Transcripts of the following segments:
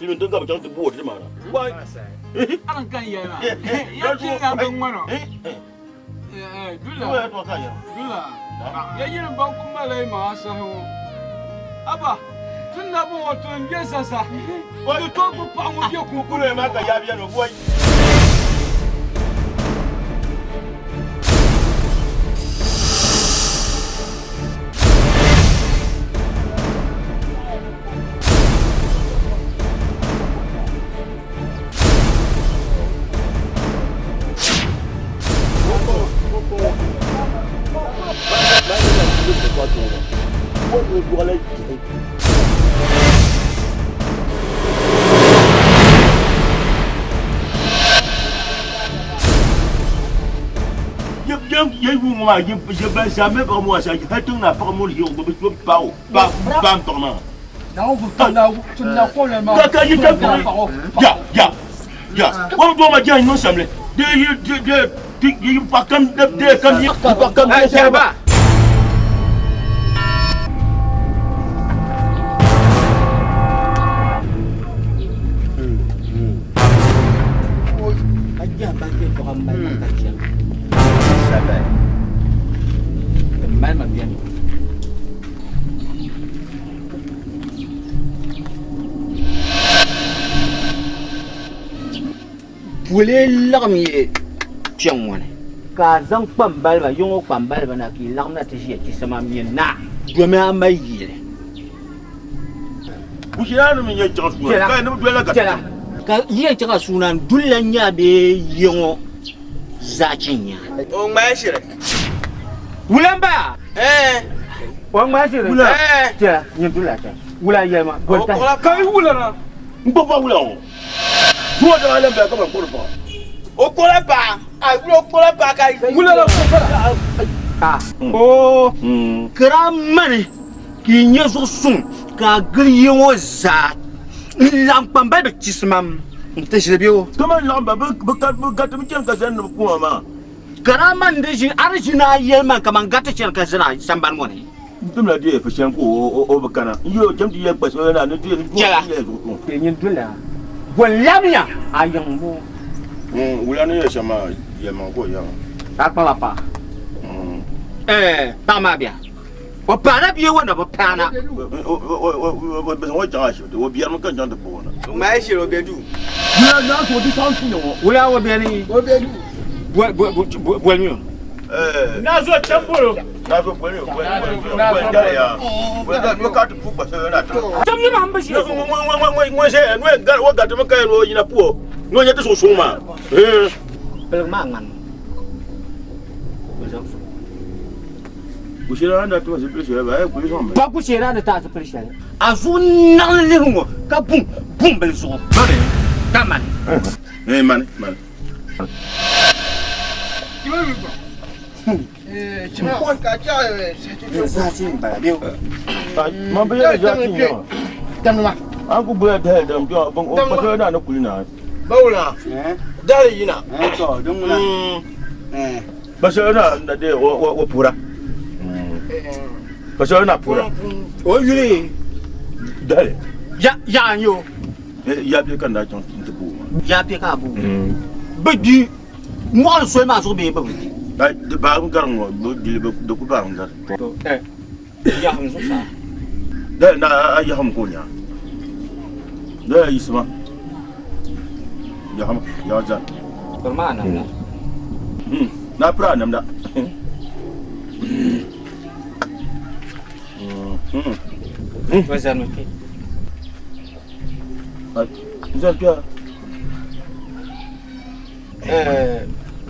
silimiin tiŋ ka bɛ chaŋ ti bo o ti ma na. Wai! Arin kan yɛli maa. Ya kpi na bi ŋmano. Dula. Dula. Ya yini ban ku mali yi maŋa saha ŋɔ. Aba, ti na bi ŋɔ ti n bɛ sasa. Di tooi gbubi paɣa ŋɔ bɛ kunkuni. Maa ka yaa bɛni wai. Puli laɣim yi kpɛŋ ŋɔ ni ka a zaŋ kpambaliba yiŋɔ kpambaliba na ka yi laɣim na ti ʒiya chisimam nyini naa domi a mali yili. Chɛla ka yi yɛn chaŋ a suuna n duli la nya bee yiŋɔ zaachi n-nya. O ŋmaai shiri. Wula m-bala? Ɛɛn. O ŋmaai shiri? Wula. Ɛɛn. Chɛla nyini duli la chɛla. Wula yɛli ma boli tahi. Ka yi wula na? N gbubi ba wula ŋɔ. Dua daa lan bala kaman kɔri paɣa. O kɔla paɣa. A wula o kɔla paɣa ka wula la kɔ bala. Ah. Oo. Ka daa mani ka yi nya zuɣu suŋ ka a gili ya ŋɔ zaa n-laɣim kpambaliba chisimam n-ti ʒili bɛ o. Kaman laɣim ba bɛ gatimi chani ka zani ni bɛ kuma maa. Ka daa mani di ʒi a di ʒi ni a yɛli man kaman gati chani ka zani a sambani ŋɔ ni. N timla deei fi shɛm ka o bi kana. N yɛl o cham ti yɛli kpa shɛli na ni ti yɛn Chɛla. zuɣu suŋ. Kpe nyin duli a bo n-labiya a yiŋ ŋɔ. Wula ni yɛli shɛm maa yɛlimaŋ ka o yɛra. Ka a kpaba paai. Ɛɛ paɣa maa bia. O paana bia o na bi paana. Bɛ zaŋ o chaŋ ashibiti, o biɛrimi ka n chaŋ ti kpuɣi o na. Ŋmaai shiri o be duu. Wula naa ka o ti saɣim tuya ŋɔ. Wula o beni. O be duu. Bolimi o. Naa zo chambolo. Naa zo bolimi o. Boli gari ya. Boli ka ti pu kpa soli na ti. Tom yi maa m-bi ʒiya. Ŋɔ ʒeya noli gari o garitimi ka yɛli o yina pu o ni o nya ti suhu suŋ maa. Piligi maa ŋmani. Gushɛra ni daa ti zipili shɛli ba, kuli zaŋ mi. Pa gushɛra ni ti a zipili shɛli. A zuɣu naɣili lihi ŋɔ ka bum bumbili zuɣu. Mani. Ka mani. Eh, mani, mani. Man bi yɛli zaɣ ti nyɛma. An ku bula dahali dam kpɛŋɔ bin o kpasala naa ni kuli naa. Bawuna dahali yina. Kpasala naa na de o pura. Kpasala naa pura. O yuli dahali. Ya ya n yo. Ya bɛ ka n daa chaŋ n-ti bo o maa. Ya bɛ ka a bo o. Bɛ di mɔɣili soli maa zuɣu bee bɛ bi di? Di baarimi gari ŋ-ŋɔ, bɛ di li, di ku baarimi gari. To yahim zuɣusaa. Dali na a yahim ka o nya. Dali yiɣisima. Yahim, yaɣi zani. Piri ma a namda. Naa piri a namda. Bɛ zanimi kpe. Zani kpe a.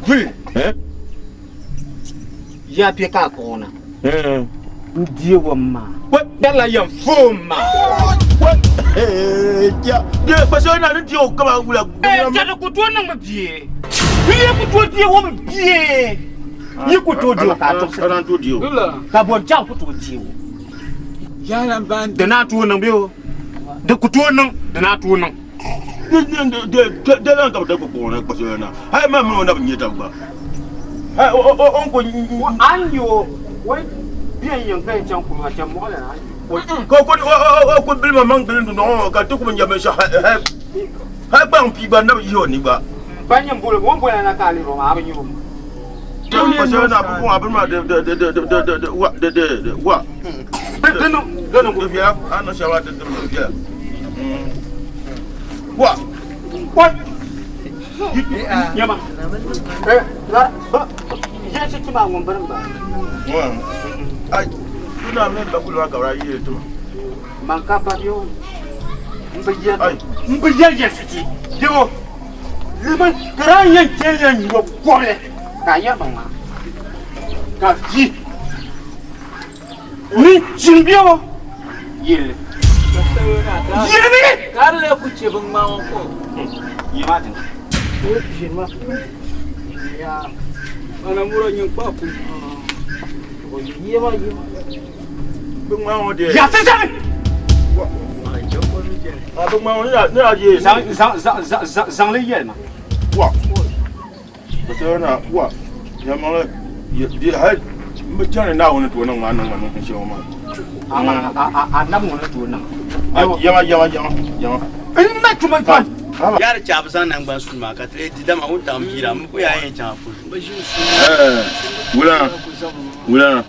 Guli. Ya bɛ ka a kpuɣi o na. N deeg o m maa. Kpɛrila yɛn foon maa. Di ku tooi niŋmi bie. Di yi ku tooi deeg o mi bie. Yi ku tooi deeg o ka a tuɣisi. Ka bɔnchaɣu ku tooi deeg o. Di naan tooi niŋ bee o? Di ku tooi niŋ, di naan tooi niŋ. Dalian ka bɛ daa kpuɣi o na kpasoli na hali maa mini o na bi nya taba gba. Hali o ni ku. A ni nya o, o yi bɛn yiŋ ka yɛn chaŋ kuli maa, cham mɔɣili na a ni nya o. Ka o ku bili ma maŋ gili dundoŋ ŋɔ ka ti ku bi nya binshɛɣu hal gbaŋ pii gba n na bi yihi o ni gba. M pa nyini boli o ni boli a na ka a lihiri o maa, a bi nya o mi. Pasɛri na bi bɔŋɔ a bini maa di wa di di wa. Di niŋ di niŋ. Di viɛla a ni niŋ shɛli maa di viɛla wa. Oi! Nyama. Eh, la ba. Yɛli ti maa ŋun bini m-bala. Ai, tu na mini bakuli maa ka bɛ daa yi ti ma. Man ka ba yo. M bi yɛli. M bi yɛli yɛli ti. Debo. Lima ka daa yɛn chɛ ya nyuo kɔbili ka a yɛri ma ŋmaa. Ka vi. Ni chim bɛ o yɛlli. Yɛlimi! Ka di lee ku chɛ bɛ ŋmaa ŋɔ ko. Yi maa ti. Ana mura nyin kpa kum. Bɛ ŋmaa ŋɔ dee. Ya ti zani! A bɛ ŋmaa ŋɔ ni a yee. Zaŋ li yɛli ma. Wa. Bɛ na wa. Yɛlimaŋli di hali m bi chani Naawuni tooi niŋ ma niŋ ma niŋ shɛli ŋɔ maa. A nam ŋɔ ni tooi niŋ. Yɛma yɛma yɛma yɛma. N na tuma kpam. Yaari chɛ a bi zaŋ naŋgban suli maa ka ti lee di dama wuntaŋ m-biira m ku yaa yɛn chaŋ a polo. Wula wula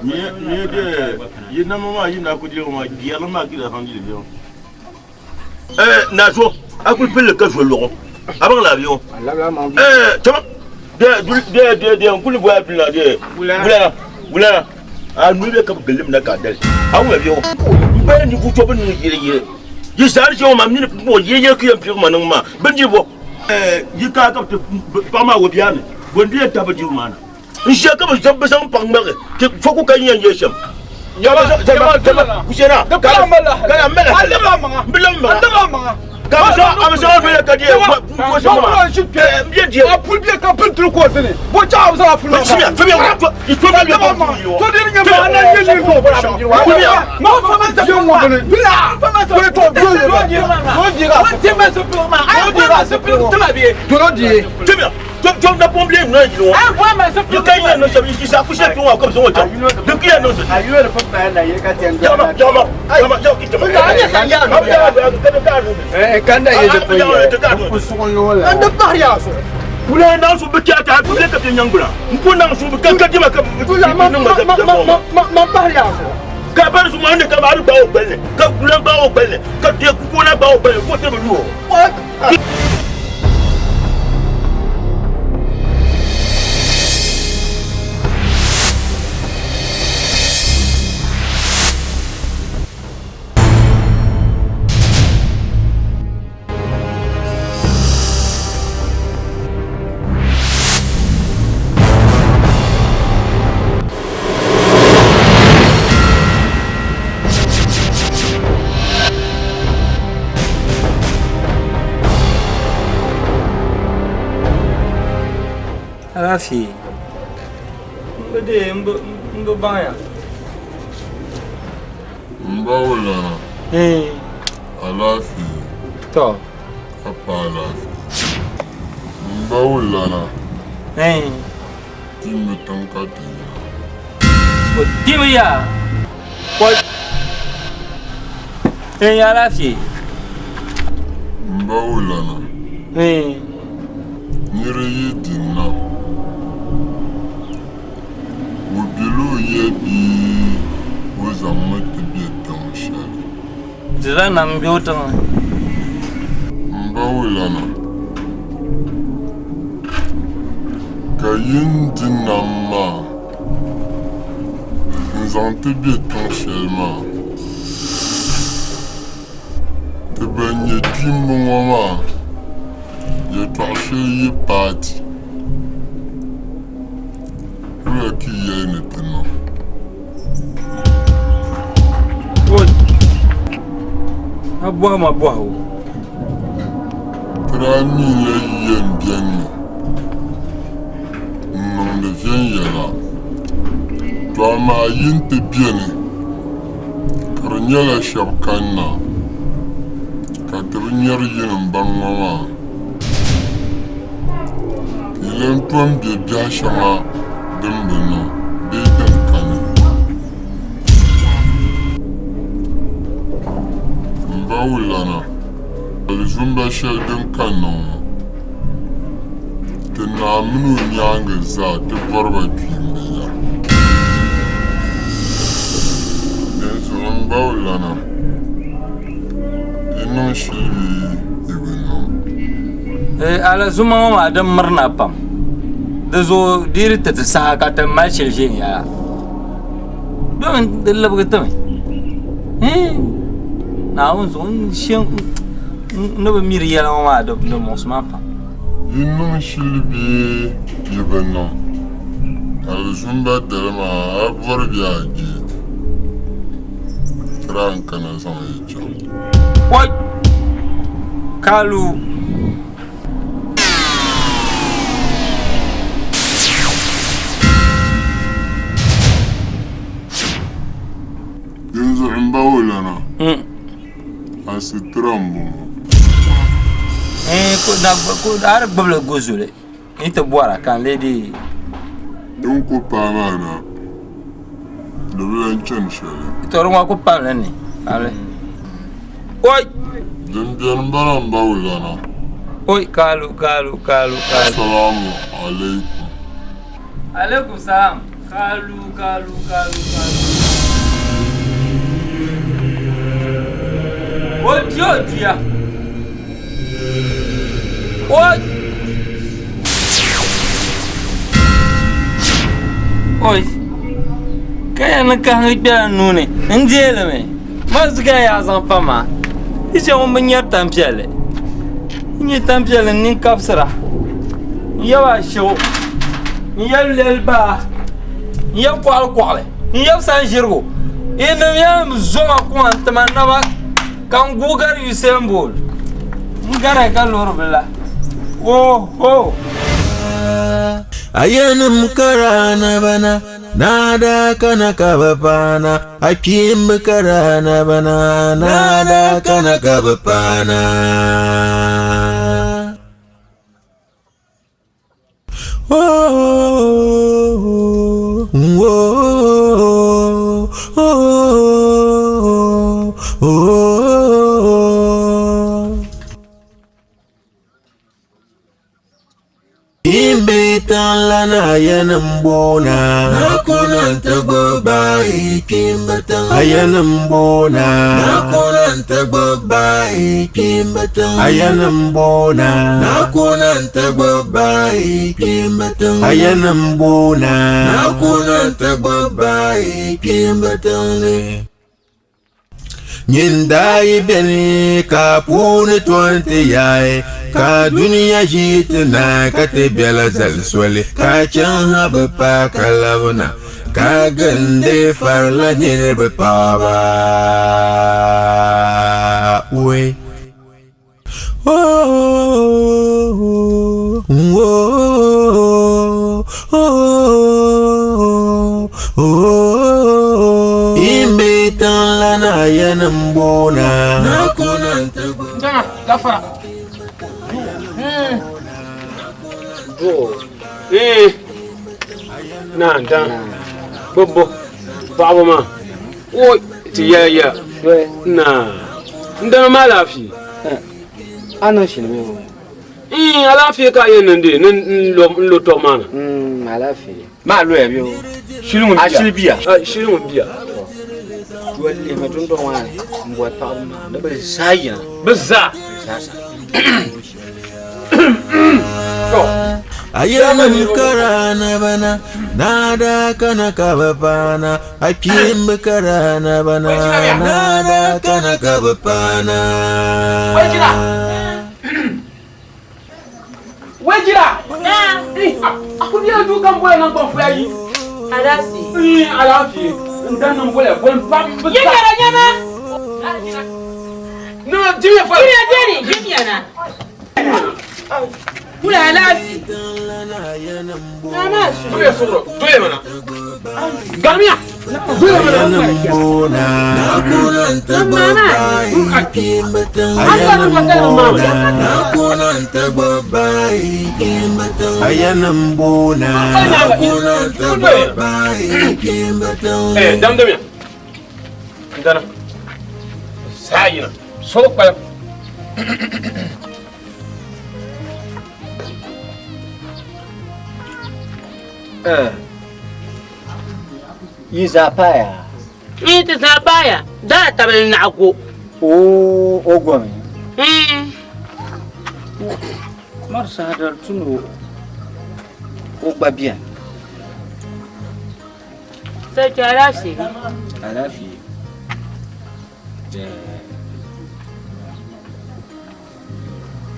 ni de yi nama maa yi na ku diri maa biɛri maa kila zaŋ diri biɛri. Na so a kuli pilli ka zo luɣu a baŋ la biɛŋɔ tama de de de de n kuli bɔya duli na de wula wula a nuli bɛ ka bi gillim na ka a dali a wula biɛŋɔ n bala ninvuɣu so bi niŋ yili yili yi saari shɛŋa maa mini bɔ yili yili ka yɛn piigi ma niŋ maa bindiri bɔ yi ka ka bi ti paɣa maa o bia ni bɔ n di yɛn tabi dirigu maa na n ʒiya ka bi zaŋ bi zaŋ paɣa ŋmɛgi ti fo ku ka yɛn yɛ shɛm Alaafee. M bi deei m bi baŋya. M ba wulana. Alaafee. To. Ka pa alaafee. M ba wulana. Ti mi tiŋ ka ti yina. O dimi ya. N alaafee. M ba wulana. Nira yi di nam, o bela o ya bee o zaŋmi ti be tiŋ shɛli. Dila nam be o tiŋa. M ba wulana, ka yi ni di nam maa n-zaŋ ti be tiŋ shɛli maa, ti ban nyɛ kpiimba ŋɔ maa yɛtɔɣ shɛli yi paai ti, wula ka yi yɛli ni ti niŋ? Oi! A bɔhi ma bɔhigu. Ti daa niŋla yiya m-beni mi n-niŋdi viɛnyɛla, to amaa yi ni ti beni ka di nyɛla shɛba kanna ka ti bi nyari yi ni m-baŋ ŋɔ maa, yi lan tom be biɛhi shɛŋa din bi niŋ bee din kani. Bawulana, alizumba shɛli din kanna ŋɔ, ti naa mini o nyaaŋa zaa ti bɔri ba kpiimba ya. Dinzuɣu m Bawulana, yi niŋ shili bee yi bi niŋ? Alizumba ŋɔ maa din mirina pam, di zuɣu di yi di ti ti saha ka ti mali shili viɛnyɛla. Domin di libigi ti mi. Naawuni zuɣu n she ni bi mi di yɛla ŋɔ maa di muɣisi ma pam. Yi niŋ shili bee yi bi niŋ, alizumba dali maa a bɔri bɛ a je, tira n-kana zaŋ yi chaŋ. Oi! Kalu! Dinzuɣu m ba o lana, a sitira m-bɔŋɔ. A di gbubili gu zuli n ti bɔra ka n lee dii. Din ku paai maa na, di bi lan chani shɛli. To di ŋɔ ku pamli ni. Oi! Din beni m-bala m ba wulana. Oi, kalu, kalu, kalu, kalu. Assalamu alaikum. Alaikum salam. Kalu, kalu, kalu, kalu. O di o diya. Oi! Oi! Ka yɛn ni kahingi kpɛla n nuu ni n deei li mi. Ma zuɣu ka yaa zaŋ pa maa. Yi chɛ ŋun bi nyari tampiɛlli. N nyɛ tampiɛlli n nini kabisira. N yaba ashigu. N yab lɛli baa. N yab kɔɣili kɔɣili. N yab sanʒirigu. Yinim yɛn zoma kuma n tima naba ka n guui gari Usain Bolt. N gari ka loori bi la. Oho! Ayanim karana bana. Naa daa kana ka bi paana, a kpiimba ka daa na bana. Naa daa kana ka bi paana. Oh, oh, oh, oh, oh. Imbe tiŋlana ayani m-boona. Nakuna nti gbubi bahi kpiimba tiŋ. Ayani m-boona. Nakuna nti gbubi bahi kpiimba tiŋ. Ayani m-boona. Nakuna nti gbubi bahi kpiimba tiŋ. Ayani m-boona. Nakuna nti gbubi bahi kpiimba tiŋ ni. Nyin daa yi beni ka puuni to nti yaai, ka dunia ʒi ti naai ka ti bela zali soli, ka chaŋ ha bi paai ka labina, ka gindi farila niriba paɣaba. Oi! Oh, oh, oh, oh. Imbe tiŋlana ayani m-boona. Jama, gafara. Eh, na dan gbubbu paɣaba maa oi ti yɛla yɛla na n dana maa alaafee A niŋ shili mi o. Ii alaafee ka a yɛn niŋ dee ni n lo tɔbu maa na. Alaafee. Maa loya bɛ o. Shili ŋun A shili bia. Shili ŋun bia. Doli lihimi dundɔŋ maa ni m bɔri paɣaba maa ni bɛ zaa yina. Bɛ zaa. Bɛ zaa zaa. Ayanim karana bana nada kana ka bi paana a kpiimba karana bana nada kana ka bi paana. Wejira! Wejira! A ku biɛla duu kam bɔla naŋgban fuya yi. Alaafee. Alaafee. N dan niŋ bɔla bɔli pam. Yi nyɛla nyɛma. Nima dimiya fa. Dimiya beni, dimiya na. Kula alaafee. Naa maa su. Dole sɔrɔ, dole mana. Gamiya. Dole mana. Eh, damdamiya. N dana. Saa yina. So bi kpalim. Eh, yi zaa paaya? Yi ti zaa paaya, daa tabili naɣ ko. O, o gomi? Mari saha dali tu ni o gba beni. Sarki alaafee. Alaafee.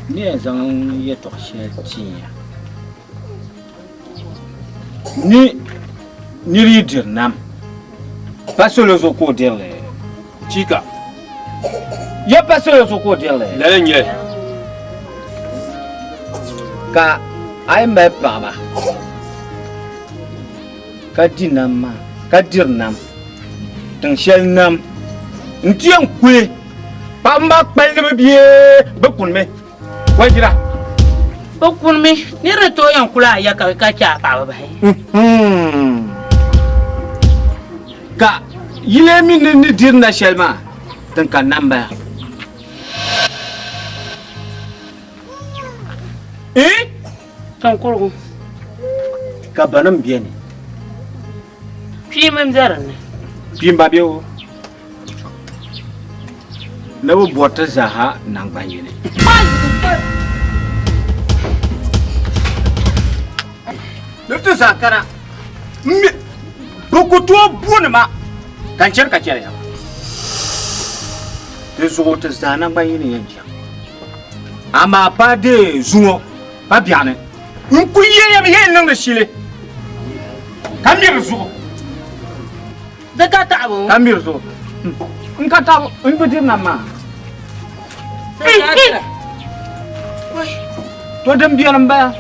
Ni yɛn zaŋ yɛtɔɣ shɛli tin ya ni nir yi diri nam, pa salo zuɣu ka o diri li. Chika. Ya pa salo zuɣu ka o diri li. Lala n-nyɛ li. Ka a yi mali paɣiba ka di nam maa, ka diri nam, tiŋ shɛli nam nti yɛn kuli paɣiba maa kpalimi bee bɛ kunimi? Wajira. Bɛ kunimi, nir ni tooi yɛn kuli a ya ka chɛ a paɣiba bahi. Ka yi lee mi ni ni diri na shɛli maa, din ka nam bala. Ii? Tiŋkurugu. Ka banim beni. Kpiimba m-be dinni. Kpiimba be o. Ni bɛ bɔri ti zaaha naŋgban yini. Ni ti zaa kana m-mi bɛ ku tooi booni ma ka n chani ka chɛri ya. Di zuɣu ti zaa naŋgban yini yɛn chaŋ. Amaa pa deei zuŋɔ pa biɛɣuni. N ku yɛliya mi yɛn niŋdi shili ka miri zuɣu. Di ka taɣibu. Ka miri zuɣu. N ka taɣibu n bi diri nam maa. To din biɛni m bala.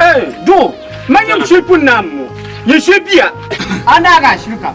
Ee, doo, ma nyam shili pun naam ŋɔ. Nyɛ shili bia, a naagi a shili ka.